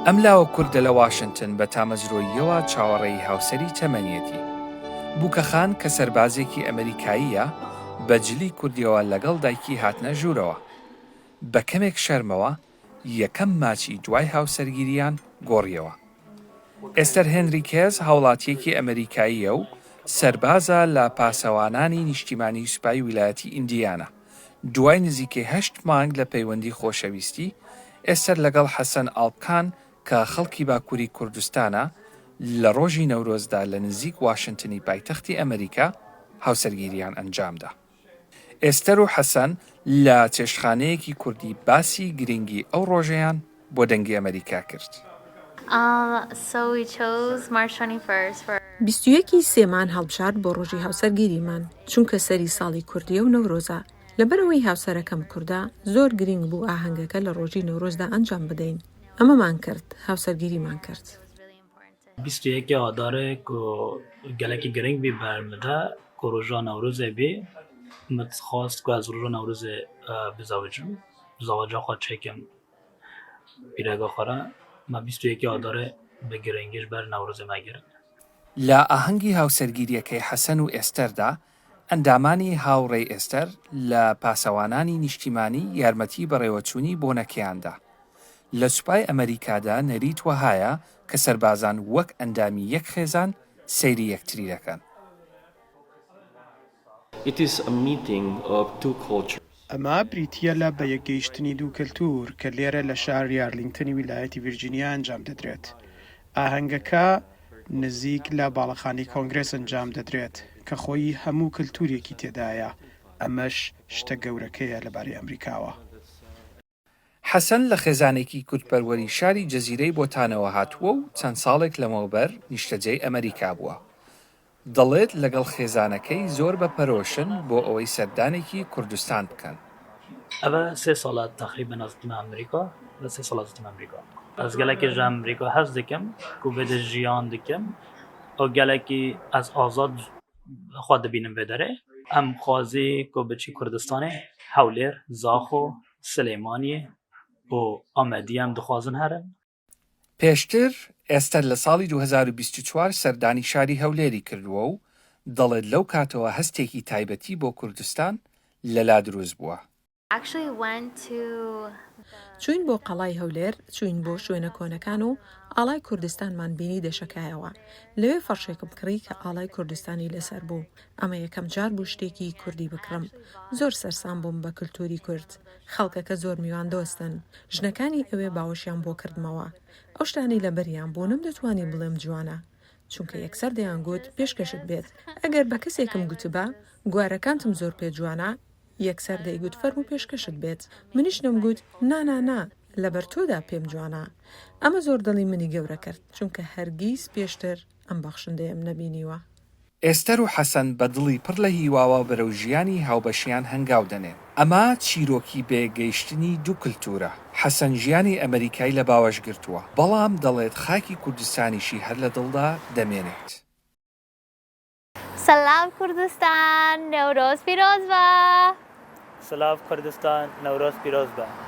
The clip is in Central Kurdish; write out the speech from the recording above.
ئەم لاوە کوردە لە واشنتن بە تامەزرۆییەوە چاوەڕێی هاوسەری تەمەنیەتی. بووکەخان کە سەربازێکی ئەمریکاییە، بە جلی کوردیەوە لەگەڵ دایکی هاتنە ژوورەوە. بە کەمێک شەرمەوە یەکەم ماچی دوای هاوسەرگیرییان گۆڕیەوە. ئێستەر هێنریکێز هاوڵاتییەکی ئەمریکاییە و سەربازە لە پاسەوانانی نیشتیمانی سوپای ویلایەتی ئیندیانا. دوای نزیکەی هەشت مانگ لە پەیوەندی خۆشەویستی، ئێستەر لەگەڵ حەسەن ئاڵپکان کە خەڵکی باکووری کوردستانە، لە ڕۆژی نەورۆزدا لە نزیک واشنتنی پایتەختی ئەمریکا هاوسەرگیرییان ئەنجامدا. ئێستەر و حەسەن لە چێشتخانەیەکی کوردی باسی گرنگی ئەو ڕۆژەیان بۆ دەنگی ئەمەریکا کرد. 21 ی سێمان هەڵبژارد بۆ ڕۆژی هاوسەرگیریمان، چونکە سەری ساڵی کوردییە و نەورۆزە، لەبەرئەوەی هاوسەرەکەم کوردە، زۆر گرینگ بوو ئاهەنگەکە لە ڕۆژی نەورۆزدا ئەنجام بدەین، ئەمەمان کرد، هاوسەرگیریمان کرد. 21 ئادارێ کو gelekî giring bî ber min de ku roja Newrozê bî min xwest ku ez roja Newrozê bizewicim zewaca xwe çêkim pîrega xwe re me 21 ئادارێ bi giringî ji ber Newrozê me girt. لە ئاهەنگی هاوسەرگیرییەکەی حەسەن و ئێستەردا، ئەندامانی هاوڕێی ئێستەر لە پاسەوانانی نیشتیمانی یارمەتی بەڕێوەچوونی بۆنەکەیان دا. لە سوپای ئەمەریکادا نەریت وەهایە کە سەربازان وەک ئەندامی یەک خێزان سەیری یەکتری دەکەن. ئەمە بریتییە لە بەیەکگەیشتنی دوو کەلتوور کە لێرە لە شاری ئارلینگتنی ویلایەتی ڤیرجینیا ئەنجام دەدرێت. ئاهەنگەکە نزیک لە باڵەخانەی کۆنگرێس ئەنجام دەدرێت کە خۆی هەموو کەلتوورێکی تێدایە، ئەمەش شتە گەورەکەیە لەبارەی ئەمریکاوە. حەسەن لە خێزانێکی کوردپەروەری شاری جزیرەی بۆتانەوە هاتووە و چەند ساڵێک لەمەوبەر نیشتەجێی ئەمەریکا بووە. دەڵێت لەگەڵ خێزانەکەی زۆر بە پەرۆشن بۆ ئەوەی سەردانێکی کوردستان بکەن. ئەڤە سێ ساڵە تەقریبەن ئەز تیمە ئەمریکا ئەڤە سێ ساڵە ئەز تیمە ئەمریکا ئەز گەلەکی ژە ئەمریکا هەز دکم کو ڤێ دە ژیان دکم ئۆ گەلەکی ئەز ئازاد خوا دبینم ڤێ دەرێ ئەم خوازی کو بچی کوردستانێ هەولێر زاخۆ سلێمانیێ و ئامەدیێ ئەم دخوازن هەرن. پێشتر ئێستەر لە ساڵی 2024 سەردانی شاری هەولێری کردووە و دەڵێت لەو کاتەوە هەستێکی تایبەتی بۆ کوردستان لەلا دروست بووە. چووین بۆ قەڵای هەولێر، چووین بۆ شوێنە کۆنەکان و ئاڵای کوردستانمان بینی دەشەکایەوە. لەوێ فەڕشێکم کڕی کە ئاڵای کوردستانی لەسەر بوو. ئەمە یەکەم جار بوو شتێکی کوردی بکڕم. زۆر سەرسام بووم بە کلتوری کورد. خەڵکەکە زۆر میواندۆستن. ژنەکانی ئەوێ باوەشیان بۆ کردمەوە. ئەو شتانەی لەبەریان بوو نەمدەتوانی بڵێم جوانە. چونکە یەکسەر دەیانگوت پێشکەشت بێت. ئەگەر بە کەسێکم گوتبا گوارەکانتم زۆر پێ جوانە، یەکسەر دەیگوت فەرموو پێشکەشت بێت. منیش دەمگوت نا نا نا لەبەر تۆدا پێم جوانە. ئەمە زۆر دڵی منی گەورە کرد، چونکە هەرگیز پێشتر ئەم بەخشندەیەم نەبینیوە. ئێستەر و حەسەن بە دڵی پڕ لە هیواوە بەرەو ژیانی هاوبەشیان هەنگاو دەنێن. ئەمە چیرۆکی بەیەکگەیشتنی دوو کلتوورە. حەسەن ژیانی ئەمەریکای لە باوەش گرتووە، بەڵام دەڵێت خاکی کوردستانیشی هەر لە دڵدا دەمێنێت. سلاو کوردستان نەورۆز پیرۆز بە. سلاو کوردستان نەورۆز پیرۆز بە.